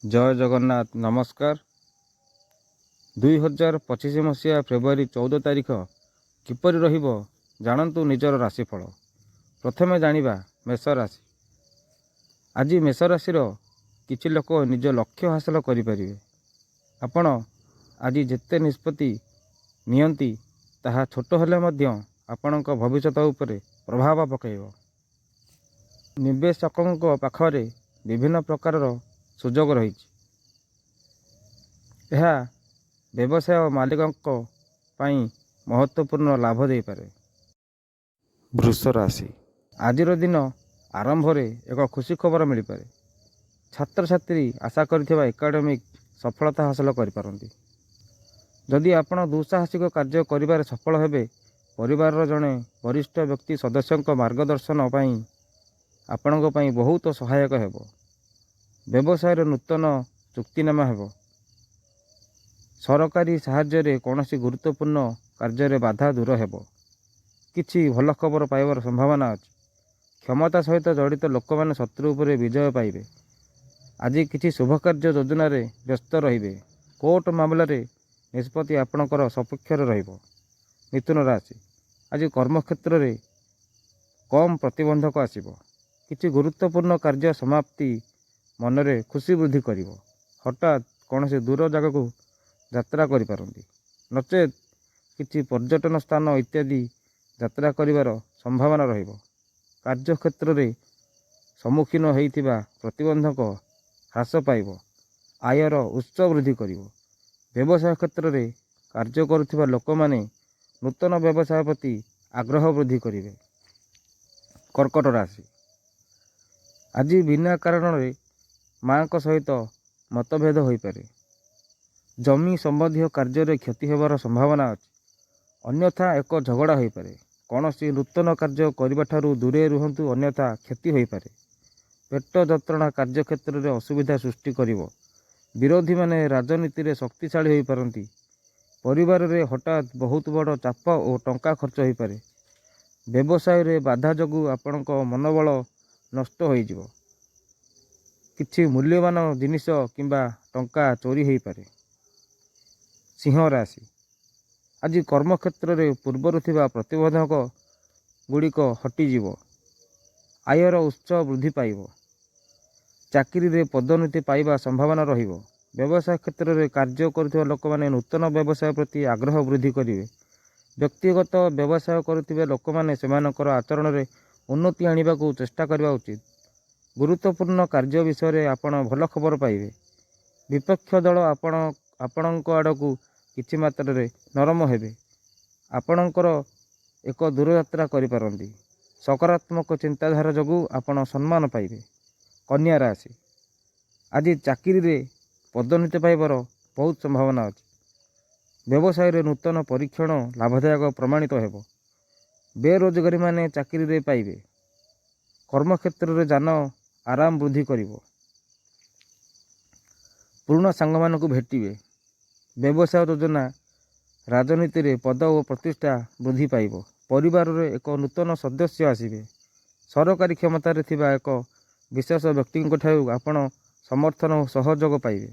ଜୟ ଜଗନ୍ନାଥ। ନମସ୍କାର। 2025 ମସିହା ଫେବୃଆରୀ 14 ତାରିଖ କିପରି ରହିବ, ଜାଣନ୍ତୁ ନିଜର ରାଶିଫଳ। ପ୍ରଥମେ ଜାଣିବା ମେଷ ରାଶି। ଆଜି ମେଷ ରାଶିର କିଛି ଲୋକ ନିଜ ଲକ୍ଷ୍ୟ ହାସଲ କରିପାରିବେ। ଆପଣ ଆଜି ଯେତେ ନିଷ୍ପତ୍ତି ନିଅନ୍ତି, ତାହା ଛୋଟ ହେଲେ ମଧ୍ୟ ଆପଣଙ୍କ ଭବିଷ୍ୟତ ଉପରେ ପ୍ରଭାବ ପକାଇବ। ନିବେଶକଙ୍କ ପାଖରେ ବିଭିନ୍ନ ପ୍ରକାରର ସୁଯୋଗ ରହିଛି। ଏହା ବ୍ୟବସାୟ ମାଲିକଙ୍କ ପାଇଁ ମହତ୍ତ୍ୱପୂର୍ଣ୍ଣ ଲାଭ ଦେଇପାରେ। ବୃଷ ରାଶି। ଆଜିର ଦିନ ଆରମ୍ଭରେ ଏକ ଖୁସି ଖବର ମିଳିପାରେ। ଛାତ୍ରଛାତ୍ରୀ ଆଶା କରିଥିବା ଏକାଡେମିକ୍ ସଫଳତା ହାସଲ କରିପାରନ୍ତି। ଯଦି ଆପଣ ଦୁଃସାହସିକ କାର୍ଯ୍ୟ କରିବାରେ ସଫଳ ହେବେ, ପରିବାରର ଜଣେ ବରିଷ୍ଠ ବ୍ୟକ୍ତି ସଦସ୍ୟଙ୍କ ମାର୍ଗଦର୍ଶନ ପାଇଁ ଆପଣଙ୍କ ପାଇଁ ବହୁତ ସହାୟକ ହେବ। ବ୍ୟବସାୟରେ ନୂତନ ଚୁକ୍ତିନାମା ହେବ। ସରକାରୀ ସାହାଯ୍ୟରେ କୌଣସି ଗୁରୁତ୍ୱପୂର୍ଣ୍ଣ କାର୍ଯ୍ୟରେ ବାଧା ଦୂର ହେବ। କିଛି ଭଲ ଖବର ପାଇବାର ସମ୍ଭାବନା ଅଛି। କ୍ଷମତା ସହିତ ଜଡ଼ିତ ଲୋକମାନେ ଶତ୍ରୁ ଉପରେ ବିଜୟ ପାଇବେ। ଆଜି କିଛି ଶୁଭ କାର୍ଯ୍ୟ ଯୋଜନାରେ ବ୍ୟସ୍ତ ରହିବେ। କୋର୍ଟ ମାମଲାରେ ନିଷ୍ପତ୍ତି ଆପଣଙ୍କର ସପକ୍ଷରେ ରହିବ। ମିଥୁନ ରାଶି। ଆଜି କର୍ମକ୍ଷେତ୍ରରେ କମ୍ ପ୍ରତିବନ୍ଧକ ଆସିବ। କିଛି ଗୁରୁତ୍ୱପୂର୍ଣ୍ଣ କାର୍ଯ୍ୟ ସମାପ୍ତି ମନରେ ଖୁସି ବୃଦ୍ଧି କରିବ। ହଠାତ୍ କୌଣସି ଦୂର ଜାଗାକୁ ଯାତ୍ରା କରିପାରନ୍ତି, ନଚେତ୍ କିଛି ପର୍ଯ୍ୟଟନ ସ୍ଥାନ ଇତ୍ୟାଦି ଯାତ୍ରା କରିବାର ସମ୍ଭାବନା ରହିବ। କାର୍ଯ୍ୟକ୍ଷେତ୍ରରେ ସମ୍ମୁଖୀନ ହୋଇଥିବା ପ୍ରତିବନ୍ଧକ ହ୍ରାସ ପାଇବ। ଆୟର ଉତ୍ସ ବୃଦ୍ଧି କରିବ। ବ୍ୟବସାୟ କ୍ଷେତ୍ରରେ କାର୍ଯ୍ୟ କରୁଥିବା ଲୋକମାନେ ନୂତନ ବ୍ୟବସାୟ ପ୍ରତି ଆଗ୍ରହ ବୃଦ୍ଧି କରିବେ। କର୍କଟ ରାଶି। ଆଜି ବିନା କାରଣରେ ମାଙ୍କ ସହିତ ମତଭେଦ ହୋଇପାରେ। ଜମି ସମ୍ବନ୍ଧୀୟ କାର୍ଯ୍ୟରେ କ୍ଷତି ହେବାର ସମ୍ଭାବନା ଅଛି। ଅନ୍ୟଥା ଏକ ଝଗଡ଼ା ହୋଇପାରେ। କୌଣସି ନୂତନ କାର୍ଯ୍ୟ କରିବାଠାରୁ ଦୂରେଇ ରୁହନ୍ତୁ, ଅନ୍ୟଥା କ୍ଷତି ହୋଇପାରେ। ପେଟ ଯନ୍ତ୍ରଣା କାର୍ଯ୍ୟକ୍ଷେତ୍ରରେ ଅସୁବିଧା ସୃଷ୍ଟି କରିବ। ବିରୋଧୀମାନେ ରାଜନୀତିରେ ଶକ୍ତିଶାଳୀ ହୋଇପାରନ୍ତି। ପରିବାରରେ ହଠାତ୍ ବହୁତ ବଡ଼ ଚାପ ଓ ଟଙ୍କା ଖର୍ଚ୍ଚ ହୋଇପାରେ। ବ୍ୟବସାୟରେ ବାଧା ଯୋଗୁଁ ଆପଣଙ୍କ ମନୋବଳ ନଷ୍ଟ ହୋଇଯିବ। କିଛି ମୂଲ୍ୟବାନ ଜିନିଷ କିମ୍ବା ଟଙ୍କା ଚୋରି ହୋଇପାରେ। ସିଂହ ରାଶି। ଆଜି କର୍ମକ୍ଷେତ୍ରରେ ପୂର୍ବରୁ ଥିବା ପ୍ରତିବନ୍ଧକ ଗୁଡ଼ିକ ହଟିଯିବ। ଆୟର ଉତ୍ସ ବୃଦ୍ଧି ପାଇବ। ଚାକିରିରେ ପଦୋନ୍ନତି ପାଇବା ସମ୍ଭାବନା ରହିବ। ବ୍ୟବସାୟ କ୍ଷେତ୍ରରେ କାର୍ଯ୍ୟ କରୁଥିବା ଲୋକମାନେ ନୂତନ ବ୍ୟବସାୟ ପ୍ରତି ଆଗ୍ରହ ବୃଦ୍ଧି କରିବେ। ବ୍ୟକ୍ତିଗତ ବ୍ୟବସାୟ କରୁଥିବା ଲୋକମାନେ ସେମାନଙ୍କର ଆଚରଣରେ ଉନ୍ନତି ଆଣିବାକୁ ଚେଷ୍ଟା କରିବା ଉଚିତ। ଗୁରୁତ୍ୱପୂର୍ଣ୍ଣ କାର୍ଯ୍ୟ ବିଷୟରେ ଆପଣ ଭଲ ଖବର ପାଇବେ। ବିପକ୍ଷ ଦଳ ଆପଣଙ୍କ ଆଡ଼କୁ କିଛି ମାତ୍ରାରେ ନରମ ହେବେ। ଆପଣଙ୍କର ଏକ ଦୂରଯାତ୍ରା କରିପାରନ୍ତି। ସକାରାତ୍ମକ ଚିନ୍ତାଧାରା ଯୋଗୁଁ ଆପଣ ସମ୍ମାନ ପାଇବେ। କନ୍ୟା ରାଶି। ଆଜି ଚାକିରିରେ ପଦୋନ୍ନତି ପାଇବାର ବହୁତ ସମ୍ଭାବନା ଅଛି। ବ୍ୟବସାୟରେ ନୂତନ ପରୀକ୍ଷଣ ଲାଭଦାୟକ ପ୍ରମାଣିତ ହେବ। ବେରୋଜଗାରୀମାନେ ଚାକିରିରେ ପାଇବେ। କର୍ମକ୍ଷେତ୍ରରେ ଯାନ ଆରାମ ବୃଦ୍ଧି କରିବ। ପୁରୁଣା ସାଙ୍ଗମାନଙ୍କୁ ଭେଟିବେ। ବ୍ୟବସାୟ ଯୋଜନା, ରାଜନୀତିରେ ପଦ ଓ ପ୍ରତିଷ୍ଠା ବୃଦ୍ଧି ପାଇବ। ପରିବାରରେ ଏକ ନୂତନ ସଦସ୍ୟ ଆସିବେ। ସରକାରୀ କ୍ଷମତାରେ ଥିବା ଏକ ବିଶେଷ ବ୍ୟକ୍ତିଙ୍କଠାରୁ ଆପଣ ସମର୍ଥନ ଓ ସହଯୋଗ ପାଇବେ।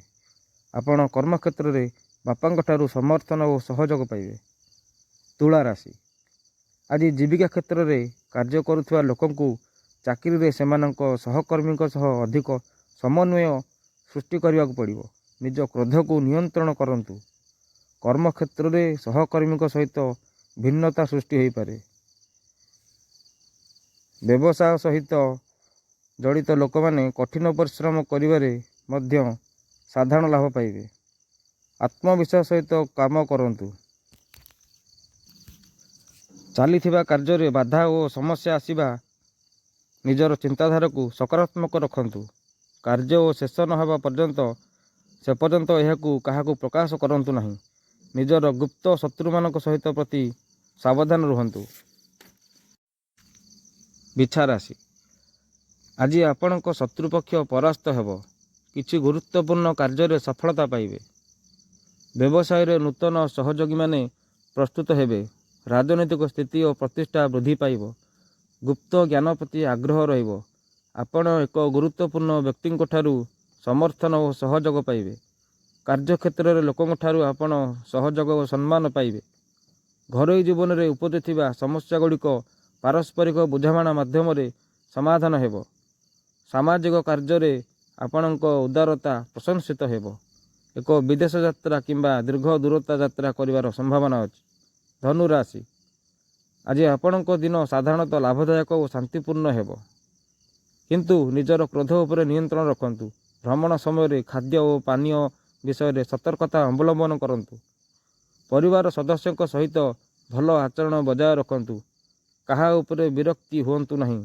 ଆପଣ କର୍ମକ୍ଷେତ୍ରରେ ବାପାଙ୍କଠାରୁ ସମର୍ଥନ ଓ ସହଯୋଗ ପାଇବେ। ତୁଳା ରାଶି। ଆଜି ଜୀବିକା କ୍ଷେତ୍ରରେ କାର୍ଯ୍ୟ କରୁଥିବା ଲୋକଙ୍କୁ ଚାକିରିରେ ସେମାନଙ୍କ ସହକର୍ମୀଙ୍କ ସହ ଅଧିକ ସମନ୍ୱୟ ସୃଷ୍ଟି କରିବାକୁ ପଡ଼ିବ। ନିଜ କ୍ରୋଧକୁ ନିୟନ୍ତ୍ରଣ କରନ୍ତୁ। କର୍ମକ୍ଷେତ୍ରରେ ସହକର୍ମୀଙ୍କ ସହିତ ଭିନ୍ନତା ସୃଷ୍ଟି ହୋଇପାରେ। ବ୍ୟବସାୟ ସହିତ ଜଡ଼ିତ ଲୋକମାନେ କଠିନ ପରିଶ୍ରମ କରିବାରେ ମଧ୍ୟ ସାଧାରଣ ଲାଭ ପାଇବେ। ଆତ୍ମବିଶ୍ୱାସ ସହିତ କାମ କରନ୍ତୁ। ଚାଲିଥିବା କାର୍ଯ୍ୟରେ ବାଧା ଓ ସମସ୍ୟା ଆସିବା। ନିଜର ଚିନ୍ତାଧାରାକୁ ସକାରାତ୍ମକ ରଖନ୍ତୁ। କାର୍ଯ୍ୟ ଓ ଶେଷ ନ ହେବା ପର୍ଯ୍ୟନ୍ତ, ସେ ପର୍ଯ୍ୟନ୍ତ ଏହାକୁ କାହାକୁ ପ୍ରକାଶ କରନ୍ତୁ ନାହିଁ। ନିଜର ଗୁପ୍ତ ଶତ୍ରୁମାନଙ୍କ ସହିତ ପ୍ରତି ସାବଧାନ ରୁହନ୍ତୁ। ବିଛା ରାଶି। ଆଜି ଆପଣଙ୍କ ଶତ୍ରୁପକ୍ଷ ପରାସ୍ତ ହେବ। କିଛି ଗୁରୁତ୍ୱପୂର୍ଣ୍ଣ କାର୍ଯ୍ୟରେ ସଫଳତା ପାଇବେ। ବ୍ୟବସାୟରେ ନୂତନ ସହଯୋଗୀମାନେ ପ୍ରସ୍ତୁତ ହେବେ। ରାଜନୈତିକ ସ୍ଥିତି ଓ ପ୍ରତିଷ୍ଠା ବୃଦ୍ଧି ପାଇବ। ଗୁପ୍ତ ଜ୍ଞାନ ପ୍ରତି ଆଗ୍ରହ ରହିବ। ଆପଣ ଏକ ଗୁରୁତ୍ୱପୂର୍ଣ୍ଣ ବ୍ୟକ୍ତିଙ୍କଠାରୁ ସମର୍ଥନ ଓ ସହଯୋଗ ପାଇବେ। କାର୍ଯ୍ୟକ୍ଷେତ୍ରରେ ଲୋକଙ୍କଠାରୁ ଆପଣ ସହଯୋଗ ଓ ସମ୍ମାନ ପାଇବେ। ଘରୋଇ ଜୀବନରେ ଉପୁଜୁଥିବା ସମସ୍ୟାଗୁଡ଼ିକ ପାରସ୍ପରିକ ବୁଝାମଣା ମାଧ୍ୟମରେ ସମାଧାନ ହେବ। ସାମାଜିକ କାର୍ଯ୍ୟରେ ଆପଣଙ୍କ ଉଦାରତା ପ୍ରଶଂସିତ ହେବ। ଏକ ବିଦେଶ ଯାତ୍ରା କିମ୍ବା ଦୀର୍ଘ ଦୂରତା ଯାତ୍ରା କରିବାର ସମ୍ଭାବନା ଅଛି। ଧନୁ ରାଶି, ଆଜି ଆପଣଙ୍କ ଦିନ ସାଧାରଣତଃ ଲାଭଦାୟକ ଓ ଶାନ୍ତିପୂର୍ଣ୍ଣ ହେବ। କିନ୍ତୁ ନିଜର କ୍ରୋଧ ଉପରେ ନିୟନ୍ତ୍ରଣ ରଖନ୍ତୁ। ଭ୍ରମଣ ସମୟରେ ଖାଦ୍ୟ ଓ ପାନୀୟ ବିଷୟରେ ସତର୍କତା ଅବଲମ୍ବନ କରନ୍ତୁ। ପରିବାର ସଦସ୍ୟଙ୍କ ସହିତ ଭଲ ଆଚରଣ ବଜାୟ ରଖନ୍ତୁ। କାହା ଉପରେ ବିରକ୍ତି ହୁଅନ୍ତୁ ନାହିଁ।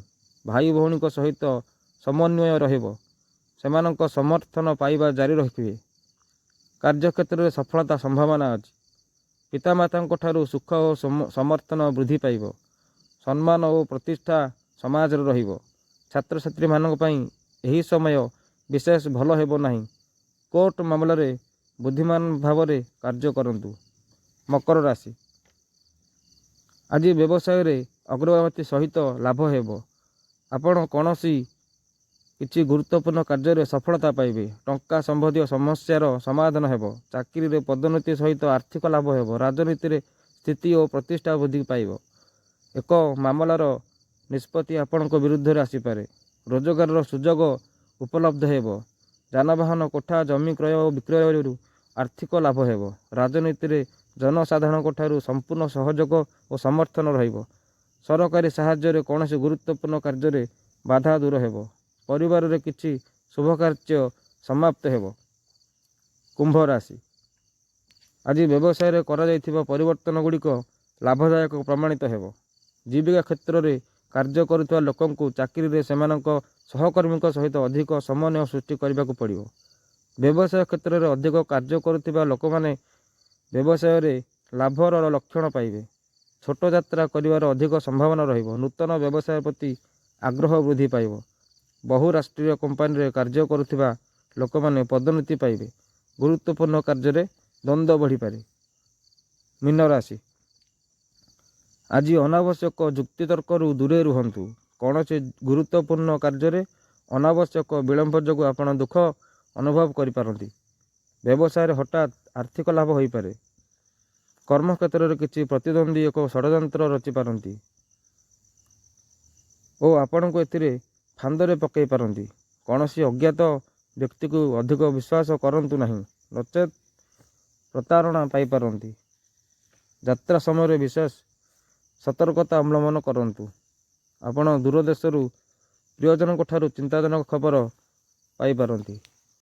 ଭାଇ ଭଉଣୀଙ୍କ ସହିତ ସମନ୍ୱୟ ରହିବ। ସେମାନଙ୍କ ସମର୍ଥନ ପାଇବା ଜାରି ରଖିବେ। କାର୍ଯ୍ୟକ୍ଷେତ୍ରରେ ସଫଳତା ସମ୍ଭାବନା ଅଛି। ପିତାମାତାଙ୍କ ଠାରୁ ସୁଖ ଓ ସମର୍ଥନ ବୃଦ୍ଧି ପାଇବ। ସମ୍ମାନ ଓ ପ୍ରତିଷ୍ଠା ସମାଜରେ ରହିବ। ଛାତ୍ରଛାତ୍ରୀମାନଙ୍କ ପାଇଁ ଏହି ସମୟ ବିଶେଷ ଭଲ ହେବ ନାହିଁ। କୋର୍ଟ ମାମଲାରେ ବୁଦ୍ଧିମାନ ଭାବରେ କାର୍ଯ୍ୟ କରନ୍ତୁ। ମକର ରାଶି, ଆଜି ବ୍ୟବସାୟରେ ଅଗ୍ରଗତି ସହିତ ଲାଭ ହେବ। ଆପଣ କୌଣସି କିଛି ଗୁରୁତ୍ୱପୂର୍ଣ୍ଣ କାର୍ଯ୍ୟରେ ସଫଳତା ପାଇବେ। ଟଙ୍କା ସମ୍ବନ୍ଧୀୟ ସମସ୍ୟାର ସମାଧାନ ହେବ। ଚାକିରିରେ ପଦୋନ୍ନତି ସହିତ ଆର୍ଥିକ ଲାଭ ହେବ। ରାଜନୀତିରେ ସ୍ଥିତି ଓ ପ୍ରତିଷ୍ଠା ବୃଦ୍ଧି ପାଇବ। ଏକ ମାମଲାର ନିଷ୍ପତ୍ତି ଆପଣଙ୍କ ବିରୁଦ୍ଧରେ ଆସିପାରେ। ରୋଜଗାରର ସୁଯୋଗ ଉପଲବ୍ଧ ହେବ। ଯାନବାହନ, କୋଠା, ଜମି କ୍ରୟ ଓ ବିକ୍ରୟରୁ ଆର୍ଥିକ ଲାଭ ହେବ। ରାଜନୀତିରେ ଜନସାଧାରଣଙ୍କ ଠାରୁ ସମ୍ପୂର୍ଣ୍ଣ ସହଯୋଗ ଓ ସମର୍ଥନ ରହିବ। ସରକାରୀ ସାହାଯ୍ୟରେ କୌଣସି ଗୁରୁତ୍ୱପୂର୍ଣ୍ଣ କାର୍ଯ୍ୟରେ ବାଧା ଦୂର ହେବ। ପରିବାରରେ କିଛି ଶୁଭ କାର୍ଯ୍ୟ ସମାପ୍ତ ହେବ। କୁମ୍ଭ ରାଶି, ଆଜି ବ୍ୟବସାୟରେ କରାଯାଇଥିବା ପରିବର୍ତ୍ତନ ଗୁଡ଼ିକ ଲାଭଦାୟକ ପ୍ରମାଣିତ ହେବ। ଜୀବିକା କ୍ଷେତ୍ରରେ କାର୍ଯ୍ୟ କରୁଥିବା ଲୋକଙ୍କୁ ଚାକିରିରେ ସେମାନଙ୍କ ସହକର୍ମୀଙ୍କ ସହିତ ଅଧିକ ସମନ୍ୱୟ ସୃଷ୍ଟି କରିବାକୁ ପଡ଼ିବ। ବ୍ୟବସାୟ କ୍ଷେତ୍ରରେ ଅଧିକ କାର୍ଯ୍ୟ କରୁଥିବା ଲୋକମାନେ ବ୍ୟବସାୟରେ ଲାଭର ଲକ୍ଷଣ ପାଇବେ। ଛୋଟ ଯାତ୍ରା କରିବାର ଅଧିକ ସମ୍ଭାବନା ରହିବ। ନୂତନ ବ୍ୟବସାୟ ପ୍ରତି ଆଗ୍ରହ ବୃଦ୍ଧି ପାଇବ। ବହୁରାଷ୍ଟ୍ରୀୟ କମ୍ପାନୀରେ କାର୍ଯ୍ୟ କରୁଥିବା ଲୋକମାନେ ପଦୋନ୍ନତି ପାଇବେ। ଗୁରୁତ୍ୱପୂର୍ଣ୍ଣ କାର୍ଯ୍ୟରେ ଦ୍ୱନ୍ଦ୍ୱ ବଢ଼ିପାରେ। ମୀନ ରାଶି, ଆଜି ଅନାବଶ୍ୟକ ଯୁକ୍ତିତର୍କରୁ ଦୂରେଇ ରୁହନ୍ତୁ। କୌଣସି ଗୁରୁତ୍ୱପୂର୍ଣ୍ଣ କାର୍ଯ୍ୟରେ ଅନାବଶ୍ୟକ ବିଳମ୍ବ ଯୋଗୁଁ ଆପଣ ଦୁଃଖ ଅନୁଭବ କରିପାରନ୍ତି। ବ୍ୟବସାୟରେ ହଠାତ୍ ଆର୍ଥିକ ଲାଭ ହୋଇପାରେ। କର୍ମକ୍ଷେତ୍ରରେ କିଛି ପ୍ରତିଦ୍ୱନ୍ଦ୍ୱୀ ଏକ ଷଡ଼ଯନ୍ତ୍ର ରଚିପାରନ୍ତି ଓ ଆପଣଙ୍କୁ ଏଥିରେ ଫାନ୍ଦରେ ପକାଇ ପାରନ୍ତି। କୌଣସି ଅଜ୍ଞାତ ବ୍ୟକ୍ତିକୁ ଅଧିକ ବିଶ୍ୱାସ କରନ୍ତୁ ନାହିଁ, ନଚେତ୍ ପ୍ରତାରଣା ପାଇପାରନ୍ତି। ଯାତ୍ରା ସମୟରେ ବିଶେଷ ସତର୍କତା ଅବଲମ୍ବନ କରନ୍ତୁ। ଆପଣ ଦୂର ଦେଶରୁ ପ୍ରିୟଜନଙ୍କ ଠାରୁ ଚିନ୍ତାଜନକ ଖବର ପାଇପାରନ୍ତି।